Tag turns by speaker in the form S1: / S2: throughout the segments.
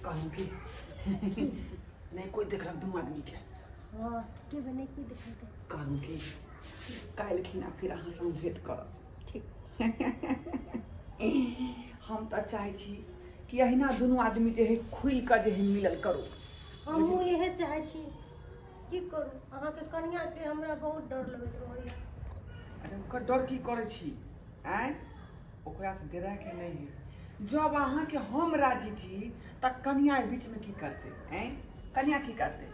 S1: कहलहुँ कि नहि कोइ देखलक दुनू आदमीके।
S2: हँ, ठीके बा, नहि कोइ देखलकै।
S1: कहलहुँ कि काल्हि खिना फिर अहाँसँ हम भेँट करब।
S2: ठीक।
S1: हम तऽ चाहै छी कि अहिना दुनू आदमी जे है खुलि कऽ जे है मिलल करू।
S2: हमहूँ इहे चाहै छी। की करू, अहाँके कनियाँके हमरा बहुत डर लगैत रहैए।
S1: अरे ओकर डर की करै छी? आँय, ओकरासँ डराके नहि है। जब अहाँके हम राजी छी तऽ कनिया एहि बीचमे की करतै? आँय, कनिया की करतै?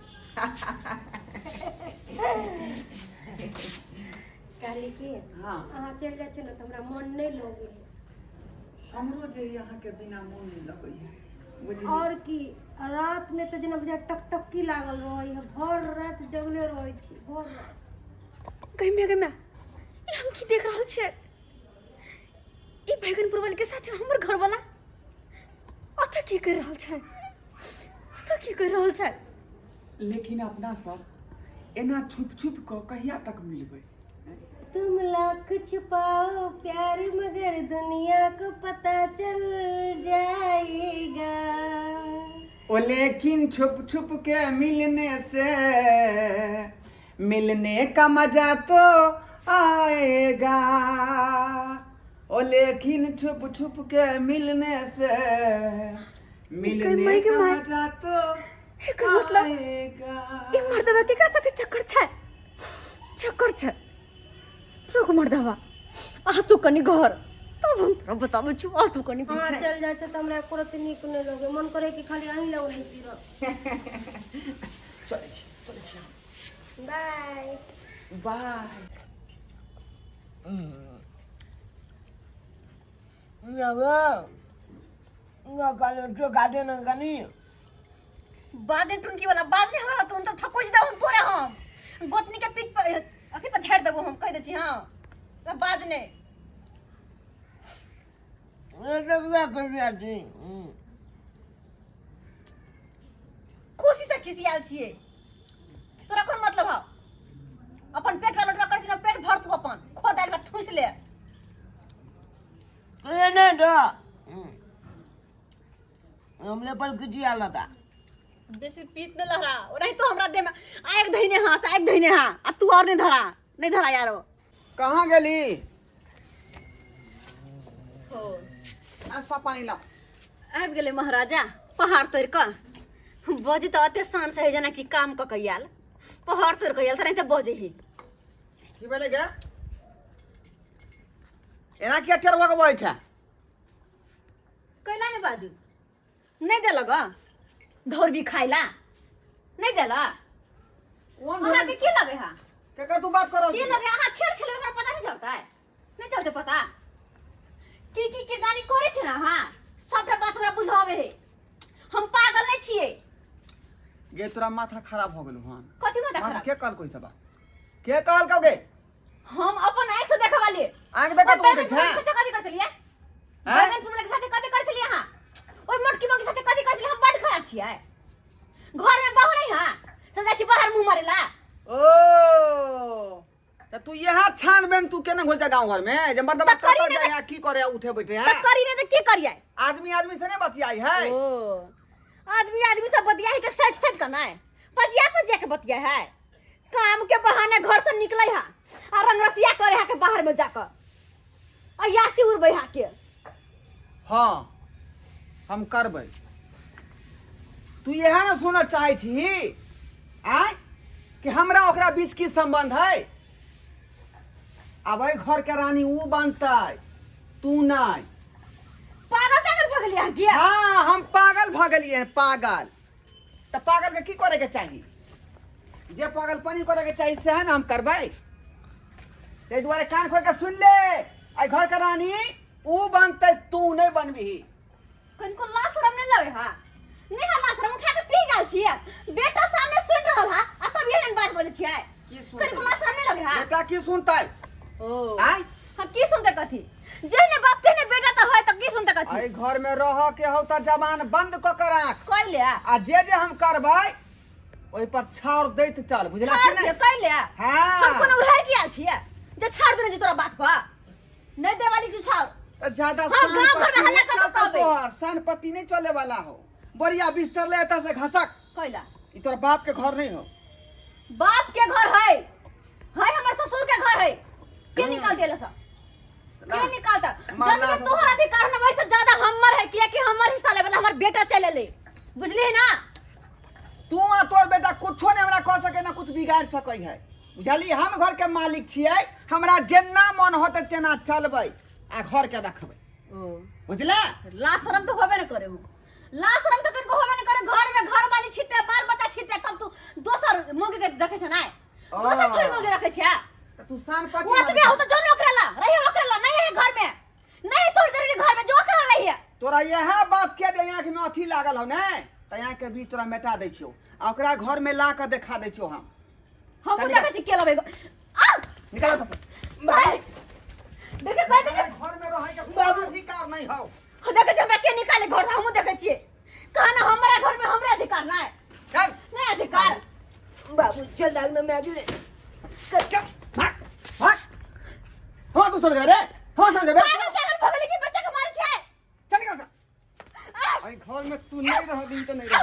S2: कहली कि अहाँ चलि जाइ छियै ने तऽ हमरा मन नहि लगैए।
S1: हमरो जे है अहाँके बिना मोन नहि लगैए, बुझलियै?
S2: आओर की, रातिमे तऽ जेना बुझाइ टकटकी लागल रहै है, भरि राति जगले रहै छी, भरि राति।
S3: गै माय, गै माय, ई हम की देख रहल छियै? ई बैगनपुर वाली के साथे हमर घरवाला अतऽ की कर रहल छै? अतऽ की कर रहल छै?
S1: लेकिन अपना सब एना छुपि छुपि कऽ कहिया तक मिलबै?
S2: तुम लाख छुपाओ प्यार मगर दुनिया को पता चल जाएगा।
S1: ओ लेकिन छुप छुप के मिलने से मिलने का मजा तो आएगा, ओ लेकिन छुप छुप के मिलने से मिलने
S3: माय के
S1: का
S3: माय।
S1: मजा तो
S3: एकर मतलब
S1: आएगा।
S3: ई मर्दवा केकरा साथे चक्कर छै? चक्कर छै। रुक मर्दवा, आ तू कनी घर तब हम तोरा बताबै छी। आ तू कनी।
S2: अहाँ चलि जाइ छै तऽ हमरा एको रत्ती नीक नहि लगै, मन करै कि खाली अहीं लग रहिती रह।
S1: चलै छी, चलै छी हम।
S2: बाय।
S1: बाय।
S3: बादे टुनकी वाला बाज नहीं हमरा, तू तो थकुच दे हम तोरे, हम गोतनी के पीठ पर अथी पर झाड़ देबो हम, कह दे छी। हां, तो बाज नहीं। खुशी से खिसियाल छिए, तोरा कोन मतलब हौ? अपन पेट वाला लौटवा कर छी ना, पेट भर तू अपन खो, दाल भात ठूस ले।
S4: हमले पर किसी आला था।
S3: बेसी पीत न लहरा, ओनाही तो हमरा देह में आग धइने हां से आग धइने हां, आ तू और नहीं धरा, नहीं धरा यारो।
S1: कहाँ गेली?
S3: हो।
S1: नाश्ता पानी ला।
S3: आबि गेलै महाराजा पहाड़ तोड़ि कऽ। बजे तऽ अते शान से है जेना कि काम कऽ कऽ आयल, पहाड़ तोड़ि कऽ आयल तऽ नहि बजे ही।
S1: की भेलै गे? एना किया टेढ़ भऽ कऽ बजै छै?
S3: कैला नहि बाजू? नहि देलक ग धौरबी खाइला नहि देलक?
S1: कोन?
S3: अहाँके की लगे हा?
S1: केकर तू बात कर रहल
S3: की
S1: छी?
S3: लगे अहाँ खेल खेलबै, हमरा पता नहि चलतै? नहि चलतै पता? की की किरदानी करै छै ने अहाँ, सबटा बात हमरा बुझाबै है। हम पागल नहि छियै।
S1: गे, तोरा माथा खराब भऽ गेलौ हन?
S3: कथी माथा खराब?
S1: के कहलकौ ई सब बात? के कहलकौ गे?
S3: हम अपन आँखि से देखऽ वाली।
S1: आँखि देखऽ तू उठै छै?
S3: साथे कथी करै छलियै?
S1: आँय?
S3: बैगन फूल के साथे कथी करै छलियै अहाँ? ओहि मोटकी मंगी साथे कथी करै छलियै? हम बड खराब छियै? घर में बहु नहीं हां तो जाइ छी बाहर मुंह मारेला।
S1: ओ तऽ तू इएह छानबेन, तू केना घुस जा गाँव घर में जे मर्दबा
S3: तऽ करी
S1: कतऽ
S3: ने।
S1: जाइ है, की करे, उठे बैठे
S3: तऽ
S1: है?
S3: करी ने तऽ की करियै?
S1: आदमी आदमी से नहीं बतियाई है?
S3: ओ आदमी आदमी सब बतिया है के सट सट के नहीं, पजिया पजिया के बतिया है। काम के बहाने घर से निकले है आ रंगरसिया करे है के बाहर में जाकर आ यासी उड़बै है के।
S1: हाँ, हम करबै। तू इएह ने सुनऽ चाहै छी आँय कि हमरा ओकरा बीच की संबंध है? आब एहि घर के रानी ऊ बनतै, तू नहि।
S3: पागल तागल भऽ गेलियै अहाँ किया?
S1: हाँ, हम पागल भऽ गेलियै हन, पागल। तऽ पागल के की करे के चाही? जे पागलपनी करे के चाही सएह ने हम करबै। ताहि दुआरे कान खोल के सुन ले, एहि घर के रानी ऊ बनतै, तू नहि बनबिही।
S3: कनिको लाज शरम नहि लगे हा? नहि हा लाज शरम? उठा के पी गेल छियै, बेटा सामने सुनि रहल हा आ तब एहन बात बजै छियै।
S1: की सुनतै?
S3: कनिको लाज शरम नहि लगे हा?
S1: बेटा की सुनतै?
S3: ओ
S1: आँय?
S3: हाँ, की सुनतै कथी? जेहने बाप तेहने बेटा तऽ है, तऽ की सुनतै कथी?
S1: एहि घर में रह के हौ तऽ जबान बंद कऽ के राख।
S3: कैले?
S1: आ जे जे हम करबै ओहि पर छाउर दैत चल, बुझला कि
S3: छाड़
S1: नहि?
S3: दियौ कैले?
S1: हाँ।
S3: हम कोनो उड़ाय के आयल छियै जे छाड़ देने छी तोरा बात पर? नहि देवाली छी छाड़।
S1: तऽ ज्यादा
S3: हाँ,
S1: सान
S3: गाँव घरमे
S1: पत्ती
S3: हल्ला
S1: नहीं
S3: कऽ कऽ
S1: चलतौ
S3: कहबै।
S1: तोहर, सान पत्ती नहीं चले वाला हो। बोरिया बिस्तर ले एतऽ से घसक।
S3: कैला?
S1: ई तोरा बाप के घर नहीं हो।
S3: बाप के घर है, है हमर ससुर के घर है। के निकाल देला सब? के निकालता?
S1: मरला
S3: जब तोहर अधिकार न वैसे ज्यादा हमर है, किया कि हमर हिस्सा लेबला हमर बेटा चले ले, बुझली है ना?
S1: तू आ तोर बेटा कुछो नहीं हमरा कह सके ना कुछ बिगाड़ सके है, बुझली? हम घर के मालिक छियै, हमरा जेना मन होते तेना चलबै आ घर के रखबै, बुझला?
S3: ला शरम तो होबे न करे हो, ला शरम तो कनको होबे न करे। घर में घर वाली छिते, बाल बच्चा छिते, तब तू दोसर मोगे के देखे छ ना, दोसर छोरी मोगे रखे छ।
S1: त तू सान पकी
S3: वो तो हो तो जो ओकरा ला रही, ओकरा ला नहीं है घर में, नहीं तोर जरूरी घर में जो ओकरा रही है।
S1: तोरा यह बात के दे आंख में अथी लागल हो ने, त आंख के बीच तोरा मेटा दै छियो आ ओकरा घर में ला के देखा दै छियो। हम
S3: हम देखै छी के लबे आ
S1: निकाल तो
S3: भाई, देखे कह दे
S1: घर में रहै के कोनो अधिकार नहीं हो।
S3: देखे छी हमरा के निकाले घर से, हमहूँ देखै छियै कहा ना हमरा घर में हमरा अधिकार नहीं,
S1: चल
S3: नहीं अधिकार।
S4: बाबू चल दाग में मैं आगे
S1: चल भाग भाग। हम तू समझ रे, हम समझ रे।
S3: पागल पागल भगले की बच्चा के मारे छै।
S1: चल निकल से। अरे घर में तू नहीं रह दिन तो नहीं रह।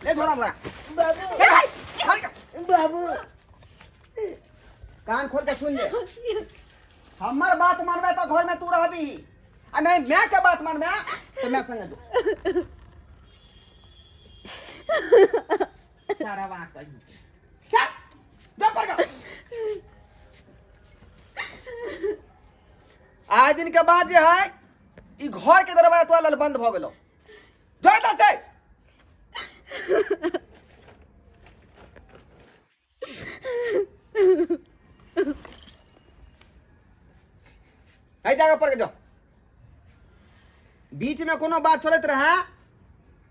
S1: ले झोला बोरा।
S4: बाबू
S1: चल भाई, भाग निकल।
S4: बाबू
S1: कान खोल के सुन ले, हमर बात मानबे तो घर में तू रहबी आ नहीं मैं के बात मानबे तो मैं संगे जो सारा बात कही। चल जा पर गा। आए दिन के बाद जे है ई घर के दरवाजा तोरा लेल बंद भ गेलो, जा एतऽ से। एहि जगह पर के जो बीच में कोनो बात चलत रहे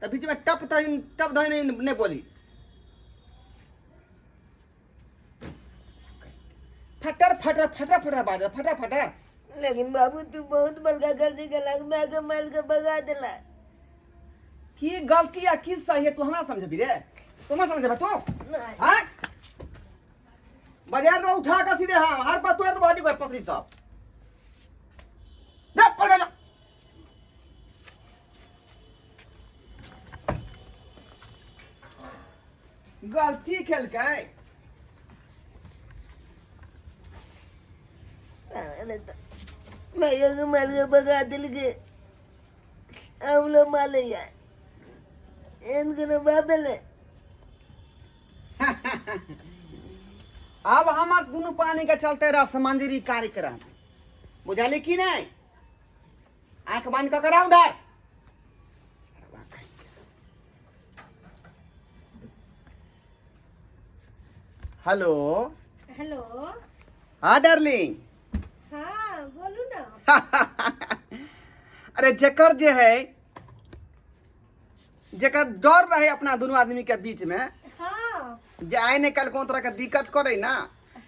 S1: तऽ बीच में टप तहिन टप धइन नहीं बोली, फटर फटर फटर फटर बाजल फटर फटर।
S4: लेकिन बाबू तू बहुत बड़का गलती केलक, मैं के मार के भगा देला।
S1: की गलती आ की सही है तू हमरा समझबी रे, तू हमरा समझबे तू? हाँ बाजार में उठा के सीधे हाँ हर पर तोड़ दे भाजी पकड़ी सब ना पकड़ ना। गलती खेलकै।
S4: मैं के मार के भगा दिल के हम लोग माले यार इनके ना बाबे ने।
S1: अब हमर दुनू पानी के चलते रसमंजरी कार्यक्रम, बुझली की नहीं? आंख बंद कर कराऊं उधर। Hello
S2: hello.
S1: हाँ डार्लिंग।
S2: हाँ बोलू ना।
S1: अरे जेकर जे है जेकर डर रहे अपना दोनों आदमी के बीच में,
S2: हाँ
S1: जे आइ ने कल कोनो तरह के दिक्कत करे ना,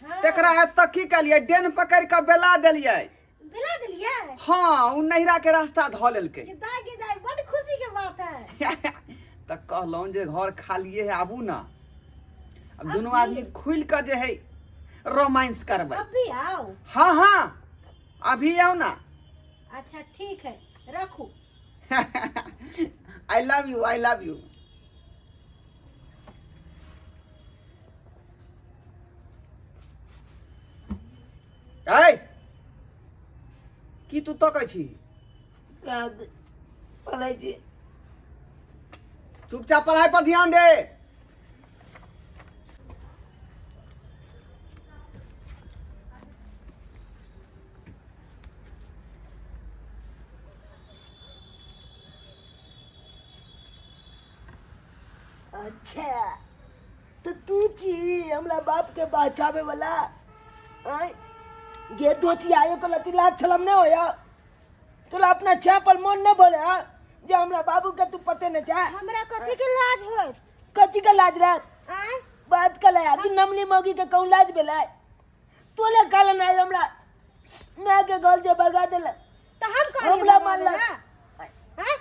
S2: हाँ।
S1: तेकरा एतऽ की कलियै डेन पकड़ के बेला देलियै।
S2: बेला देलियै?
S1: हाँ उ नैहरा के रास्ता धऽ लेलकै।
S2: दाई के दाई बड़ खुशी के बात है।
S1: तऽ कहलहुँ जे घर खालिए है आबू ना, अब दुनू आदमी खुलि कऽ जे है रोमांस करबै।
S2: अभी आओ?
S1: हाँ हाँ अभी आओ ना।
S2: अच्छा ठीक है रखू।
S1: I love you, I love you. ऐ की तू तकै छी?
S4: पढ़ै छी।
S1: चुपचाप पढ़ाई पर ध्यान दे।
S4: अच्छा तो तू छी हमरा बाप के बचावे वाला? आय गे दोची आयो को लती लाज छलम नहीं होया तोला अपना छा पर मन नहीं बोले? हाँ जे हमरा बाबू के तू पते नहीं चाहे।
S2: हमरा कथी के लाज होत?
S4: कथी के लाज रहत?
S2: आय
S4: बात कले यार तू नमली मौगी के कहूँ लाज भेलै? तोले कालन आय हमरा मैं के गल जे भगा देला।
S2: तो हम कहलियै
S4: हमरा
S2: भगा
S4: मारलक।
S2: देला। आँय?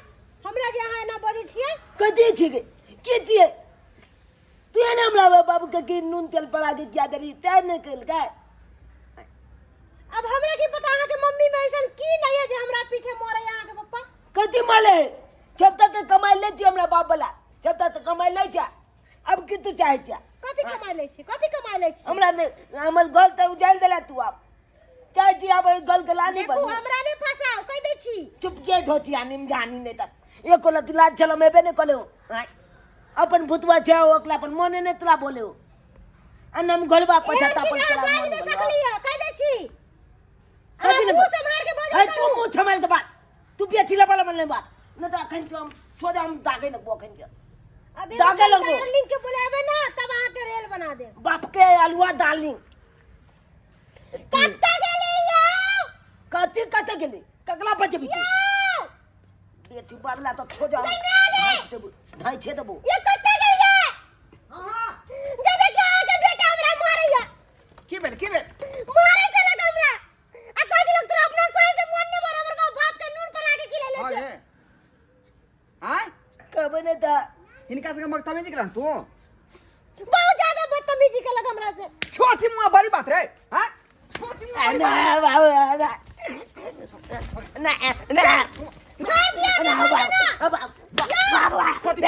S2: हमरा जे अहाँ एना बजै छियै?
S4: कथी छिकै के छियै तू? एना हमरा बाबू के की नून तेल पड़ा के क्या देली तै नहि केलकै।
S2: अब हमरा की पता अहाँके मम्मी में ऐसन की नहीं है जे हमरा पीछे मरे अहाँके पप्पा।
S4: कथी माले छपता तऽ कमाइ लै छी हमरा बाप वाला छपता तऽ कमाइ लै छै अब की तू चाहे छै
S2: कथी कमाइ लै छी कथी कमाइ लै छी
S4: हमरा ने हमर गल तऽ उजालि देला तू आब चाहे छी आब एहि गल के लानी
S2: देखू
S4: बनू
S2: हमरा नहि फसाउ कहि दै छी
S4: चुप के धोती आनी जानी नहीं तक एको लत लाज छलम एबे नहीं कले हो आँय। अपन भूतवा छै ओकला अपन मोने नहीं तोरा बोले हो आ नम घरबा
S2: एहन
S4: पछता
S2: चीज
S4: अपन
S2: अहाँ
S4: तोरा
S2: बाजि
S4: मन
S2: नहि
S4: बोलो।
S2: सकली हँ कहि दै छी
S4: कथी
S2: अहाँ
S4: ने
S2: मुँह सम्हार के
S4: अरे
S2: बजल
S4: तू
S2: करू
S4: मुँह छमाल के बात तू बेची लपा लपा नहीं बात नहीं तो अखन तो हम छोड़ दे, हम दागे लगबो अखन के
S2: अभी
S4: दागे लगबो
S2: डार्लिंग के बुलाबे ना तब अहाँ के रेल बना देब
S4: बाप के आलुआ डार्लिंग
S2: कत्ता गेली यौ
S4: कथी कते गेली ककला बचबी तू
S2: यौ
S4: बेची बदला तो छोड़ दे, हम
S2: नहीं, नहीं,
S4: धाँछि देबो धाँछि देबो
S2: ये कत्ता गेली
S1: हाँ
S2: जे देखियो अहाँ के बेटा हमरा मारैया
S1: की भेल की भेल
S2: मारे चलक हमरा आ कह देलक तोरा अपना साई से मन नहीं बराबर बा बाप के नून पर आके खिला ले
S1: अरे आय
S4: कहबे नहीं था
S1: हिनका संगे बदतमीजी केलहन तू
S2: बहुत ज्यादा बदतमीजी केलक हमरा से
S1: छोटी मुँह बड़ी बात रे हाँ छोटी मुँह बड़ी बात।
S4: ना बाबू ना ना ना
S2: छोड़ दिया
S4: ना
S2: ना
S4: बाबू बाबू
S1: छोटी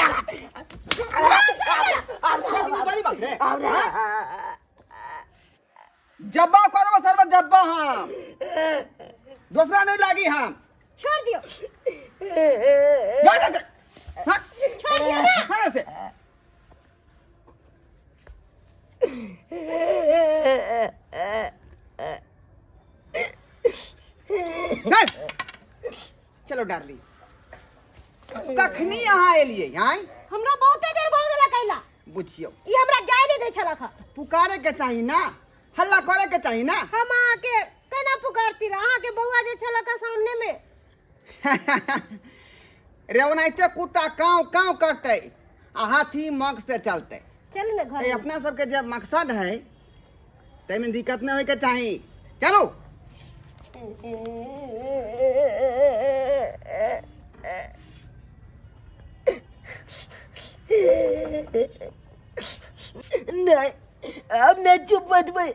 S1: मुँह बड़ी बात रे हाँ? जब्बा करब सर्व जब्बा हम दूसरा नहीं लागी हम
S2: छोड़ दियो
S1: जा इधर से हट
S2: छोड़ दियो ना
S1: हट इधर से चल। चलो डार्लिंग कखनी अहाँ एलियै आँय
S2: हमरा बहुते देर भऽ गेला कैला
S1: बुझियौ
S2: ई हमरा जाय नहि दै छलक हँ।
S1: पुकारे के चाही ना हल्ला करे के चाही ना
S2: हम अहाँके केना पुकारती रह अहाँके बौआ जे छलक हँ सामने में
S1: रे ओनाहिते कुत्ता काँव काँव करतै आ हाथी मग से चलतै
S2: चलू ने घर
S1: ते अपना सबके जे मकसद है ताहिमे दिक्कत नहि होइके चाही चलू
S4: नहीं अब नहीं चुप बचबै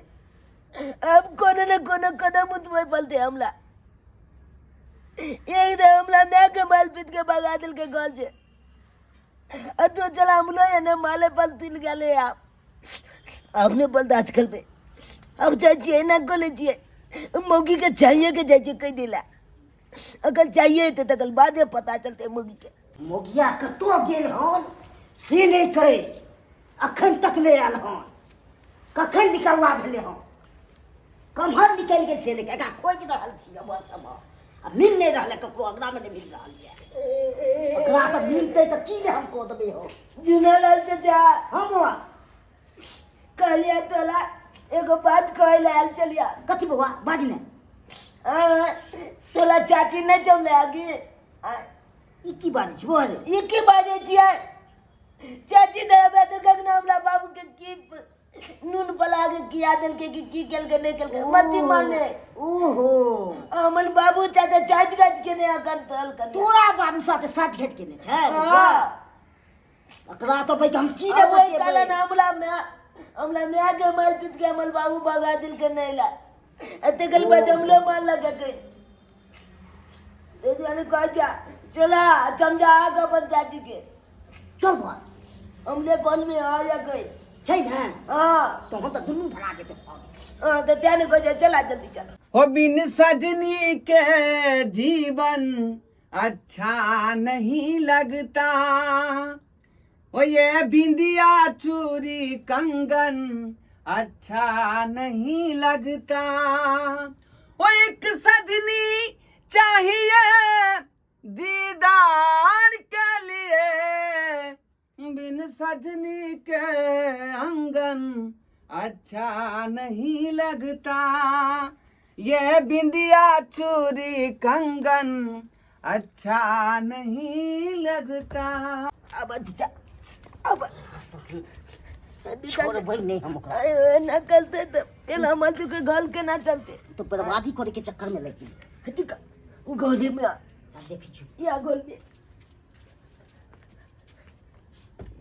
S4: अब कोनो ने कोनो कदम उठबै पड़तै हमरा एकदम हमरा माय के माल पीट के भगा देलकै घर से आ तो चला हमलो एने माले पर तिल गेले आप अपने बर्दाश्त करबे अब जाइ छियै एना कऽ लै छियै मौगी के चाहिए के जाइ छियै कहि दिला अगर चाहिए हेतै तकर बादे पता चलतै मौगी के
S5: मोगिया कतऽ गेल हन से नहि कहै अखन तक नहि आयल हन कखन निकलवा भेलै हन कम्हर निकलि गेल से नहि एकरा खोजि रहल छी हमर सब आ मिल नहि रहल ककरो अगरामे नहि मिल रहल यऽ ओकरा तऽ मिलतै तऽ की नहि हम कऽ देबै हो
S4: जुनालाल चाचा
S5: हँ बौआ
S4: कहलियै तोला एगो बात कहै लए आयल छलियै
S5: कथी बौआ बाज ने
S4: आँय, तोला चाची नहि छौ ने आगे आँय,
S5: ई की बाजै छी बौआ रे
S4: ई की बाजै छियै चाची देबै तऽ कखनो हमरा बाबू के की नून पला के किया देलकै कि की केलकै नहि केलकै मत माने
S5: ओहो
S4: हमर बाबू चाचा चाच गाच के नहि अखन तल कने
S5: तोरा बाबू साथे साथ घेट केने छै
S4: हाँ।
S5: एकरा तऽ भाई हम की ने
S4: अब ओहि
S5: बतेबै
S4: कारण हमरा माय हमरा माय के मार पीट के हमर बाबू भगा देलकै नहि ला एते कल बाद हमरो मार लगा के ताहि दुआरे कहै छै चला समझा के अपन चाची के
S5: चल बा
S4: हमरे कौन में आ जा गई
S5: छै ने
S4: हाँ
S5: तोहन तऽ दुनू धरा जेतै फोन
S4: हाँ तो तें ने कहै छै चला जल्दी चल
S1: हो बिन सजनी के जीवन अच्छा नहीं लगता ओ ये बिंदिया चूरी कंगन अच्छा नहीं लगता ओ एक सजनी चाहिए दीदार के लिए बिन सजनी के अंगन अच्छा नहीं लगता ये बिंदिया चूरी कंगन अच्छा नहीं लगता
S4: अब अच्छा अब
S5: छोड़बै नहि हम ओकरा
S4: अरे ना करते तो पहले हमारे चुके गल के ना चलते
S5: तो बर्बादी करे के चक्कर में लग गेली
S4: ठीक है गोली में आ
S5: चल देखै छी
S4: या गोल में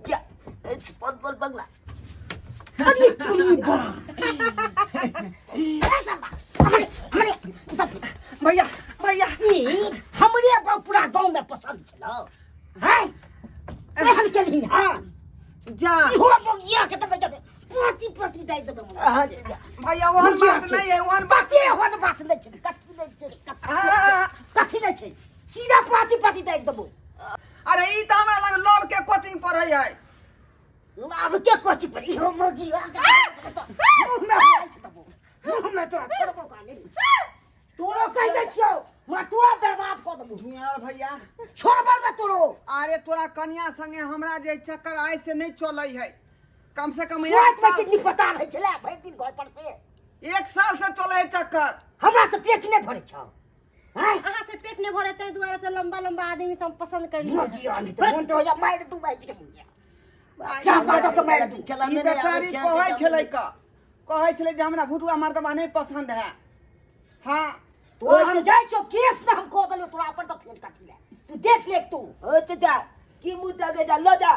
S4: जा it's बहुत बहुत बंगला
S5: अरे तुरी बा अरे साला, हमरे हमरे
S1: भैया भैया
S5: ई हमरे बाप पूरा गांव में पसंद छलो देबही हाँ
S1: जा
S5: इहो मोगिया के तब जब पोती पोती दे देबे
S4: अहाँ
S1: भैया ओहन बात नहीं है ओहन बात
S5: कथी ओहन बात नहीं छै कथी नहीं छै कथी नहीं छै, कथी नहीं छै सीधा पाती पाती दे देबो
S1: अरे ई तऽ हमरा लग लव के कोचिंग पढ़ै है
S5: अब के कोची पर इहो मोगिया के मुंह में होइ छै तबो मुंह में तोरा छोड़बो का नहीं तोरो कहि दै छियौ मां तोरा बर्बाद कऽ देबो
S1: झुआर भैया
S5: छोड़बो ना तोरो
S1: अरे तोरा कन्या संगे हमरा जे चक्कर आय से नहीं चलै है कम से कम एक
S5: स्वाद में
S1: साल
S5: कितनी पता रहै छलै भरि दिन घर पर से
S1: एक साल से चलै है चक्कर
S5: हमरा से पेट नहि भरै छौ आँय
S2: अहाँ से पेट नहीं भरे ताहि दुआरे से लंबा लंबा आदमी से हम पसंद कर लियै
S5: मोगिया नहीं तऽ मोन तऽ होइया मारि दू भाई के मुँह चाह पादो के मारि दू
S4: चला
S1: ई बेचारी कहै छलै का कहै छलै जे हमरा भुटुआ मर्दबा नहि पसंद है हाँ
S5: तो हम जाइ छौ केस ने हम कऽ देलियौ तोरा पर तऽ फेर कथी ले तू देख ले तू
S4: ओ चाचा की मुँह ताके जा लो जा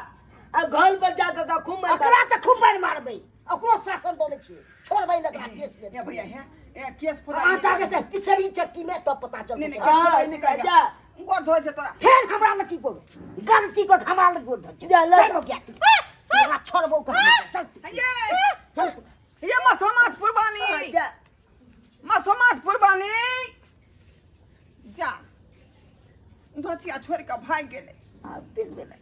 S4: आ घर पर जा कऽ खूब मार
S5: ओकरा तऽ खूब मारि मारबै ओकरो शासन दऽ दै छियै छोड़बै ने ओकरा केस
S1: ए भैया हे ए केस फोड़ा
S5: आटा के तऽ पिसबी चक्की में तब पता चलतै
S1: नहीं नहीं केस फोड़ा नहीं
S4: जा।
S1: करेगा गोड़ धोए छै तोरा
S5: फेर हमरा लग की करू गलती को हमरा लग गोड़ धर
S4: जा, लग।
S5: चल गया तोरा छोड़बो कर चल
S1: ये
S5: चल
S1: ये मसोमातपुर वाली
S4: जा
S1: मसोमातपुर वाली जा धोतिया छोड़ कऽ भागि गेलै
S4: आब देख देलै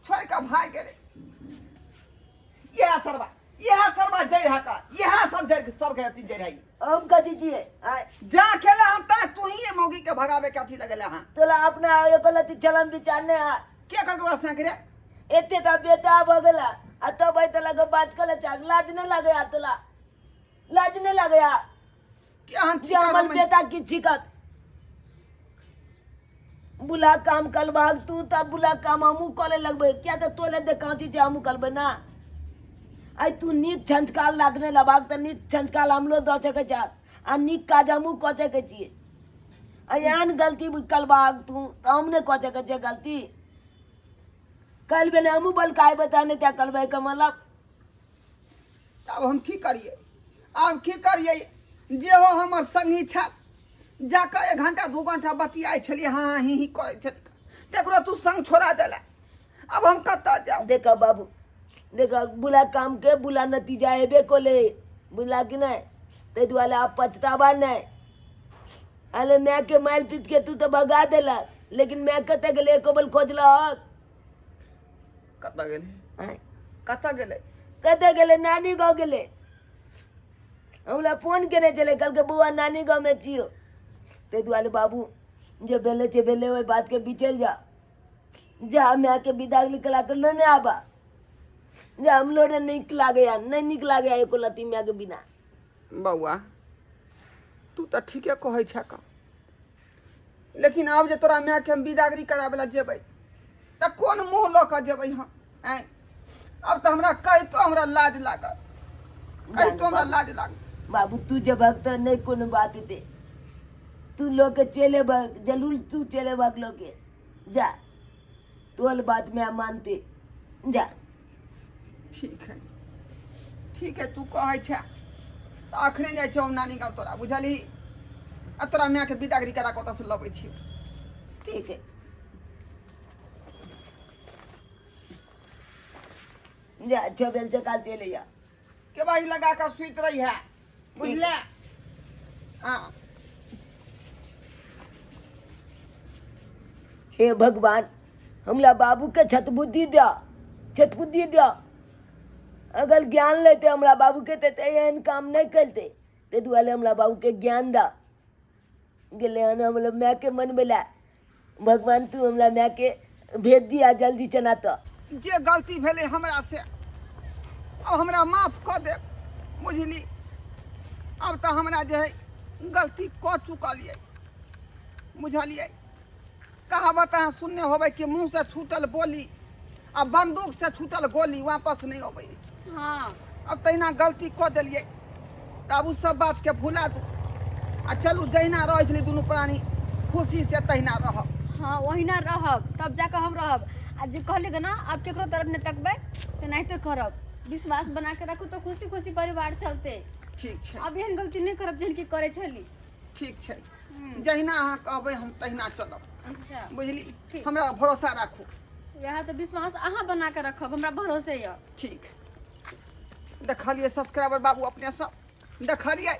S1: छोड़ कऽ भागि गेलै इएह सरबा इएह सरबा जरि है का इएह सब जरि सबके अथी जरि है
S4: हम कथी छियै आँय
S1: जा खेला हम ता तू ही मौगी के भगावे के अथी लगेले हां
S4: तोरा अपना एको लत्ती चलन विचार नहि आ
S1: के कहलको बा सैकरे
S4: एते ता बेटा भऽ गेला आ तब एते लगे बात करे चाह लाज नहि लागे आ तोला लाज नहि लागे आ
S1: के हन
S4: जे हमर बेटा की छिकत बुला काम करबाक तू तब बुला काम हमहूँ करे लगबै किया तऽ तोले देखा छी जे हमहूँ करबै ना आइ तू नीक संस्कार लागने लेबाक तऽ नीक संस्कार हमरो दऽ सकै छह आ नीक काज हमहूँ कऽ सकै छियै आ एहन गलती करबाक तू तऽ हम नहि कऽ सकै छियै गलती काल्हि भेने हमहूँ बलकाएबै तऽ नहि तैँ करबै एकर मतलब
S1: आब हम की करियै आब की करियै जे हो हमर संगी छल जाकऽ एक घंटा दू घंटा बतियाइ छलियै हाँ हाँ ही ही करै छलियै तकरो तू संग छोड़ा देला आब हम कतऽ जाउ
S4: देखा बाबू देखा बुला काम के बुला नतीजा हेबे कोले बुझला कि नहीं ताहि दुआरे आब पछतावा नहीं अरे माय के मारि पीट के तू तो भगा देलक लेकिन माय कतऽ गेलै एको बल खोजलक
S1: कतऽ गेलै
S4: आँय?
S1: कतऽ गेलै
S4: कतऽ गेलै नानी गाँव गेलै हमरा फोन केने छलै कहलकै बौआ नानी गाँवमे छियौ ताहि दुआरे बाबू जे भेलै से भेलै ओहि बातके बिचल जा जा मायके विदा करा कऽ लेने आबा जे हमरो ने नीक लागैया नहि नीक लागैया एको लत्ती मायके बिना
S1: बौआ तू तऽ ठीके कहै छह का लेकिन आब जे तोरा मायके हम बिदागरी कराबै लए जेबै तऽ कोन मुँह लऽ कऽ जेबै हम आँय आब तऽ हमरा कहितो हमरा लाज लागल कहितो हमरा लाज लागल
S4: बाबू तू जेबहक तऽ नहि कोनो बात हेतै तू लऽ के चलि एबहक जरूर तू चलि एबहक लऽ के जा तोहर बात माय मानते जा
S1: ठीक है ठीक है तू कहै छे तऽ अखने जाइ छियौ नानी गाँव तोरा बुझलही आ तोरा मायके बिदागरी करा कऽ ओतऽसँ लबै छियौ
S4: ठीक है जा अच्छा बेल से काल चले जा
S1: केबाड़ी लगा कऽ सुति रही है बुझले हाँ
S4: हे भगवान हमरा बाबू के छतबुद्धि दऽ छतबुद्धि दऽ अगर ज्ञान लेते हमरा बाबू के तऽ एहन काम नहि करते ताहि दुआरे हमरा बाबू के ज्ञान दऽ गेलै हन हमरा मायके मनबै लए भगवान तू हमरा मायके भेज दिया जल्दी चना तऽ
S1: जे गलती भेलै हमरा से अब हमरा माफ कऽ दे बुझली अब तऽ हमरा जे है गलती कऽ चुकलियै बुझलियै कहावत अहाँ सुनने होबै कि मुँहसँ छूटल बोली आ बंदूकसँ छूटल गोली वापस नहि अबै
S3: हाँ
S1: अब तहिना गलती कऽ देलियै तऽ आब ओ सब बातके भुला दू आ चलू जहिना रहै छलै दुनू प्राणी खुशीसँ तहिना रहब
S3: हाँ ओहिना रहब तब जाकऽ हम रहब आ जे कहलियै ना आब केकरो तरफ नहि तकबै तऽ नाहिते करब विश्वास बना के राखू तऽ खुशी खुशी परिवार चलते
S1: ठीक छै
S3: आब एहन गलती नहि करब जेहन कि करै छली
S1: ठीक छै जहिना अहाँ कहबै हम तहिना चलब
S3: अच्छा
S1: बुझली
S3: ठीक।
S1: हमरा भरोसा राखू
S3: वएह तऽ विश्वास अहाँ बना कऽ रखब हमरा भरोसे यऽ
S1: ठीक देखलियै सब्सक्राइबर बाबू अपने सब देखलियै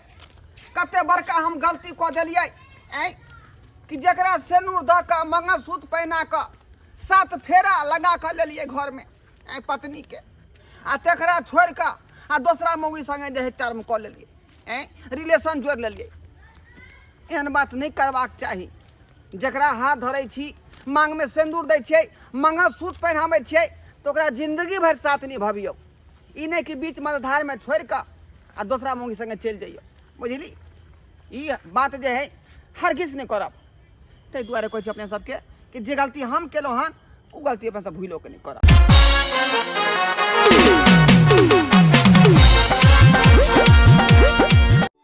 S1: कते बड़का हम गलती कऽ देलियै आँय कि जकरा सेनूर दऽ कऽ मंगलसूत्र पहिना कऽ सात फेरा लगा कऽ लेलियै घरमे आँय पत्नीके आ तकरा छोड़ि कऽ आ दोसरा मौगी सङ्गे जे है टर्म कऽ लेलियै आँय रिलेशन जोड़ि लेलियै एहन बात नहि करबाक चाही जकरा हाथ धरै छी माँगमे सिन्दूर दै छियै मंगलसूत्र पहिनाबै छियै तऽ ओकरा जिन्दगी भरि साथ निभबियौ ई नहि कि बीच मझधारमे छोड़ि कऽ आ दोसरा मौगी सङ्गे चलि जइयौ बुझली ई बात जे है हरगिज नहि करब ताहि दुआरे कहै छी अपने सबके कि जे गलती हम केलहुँ हन ओ गलती अपने सब भूलो के नहि करब।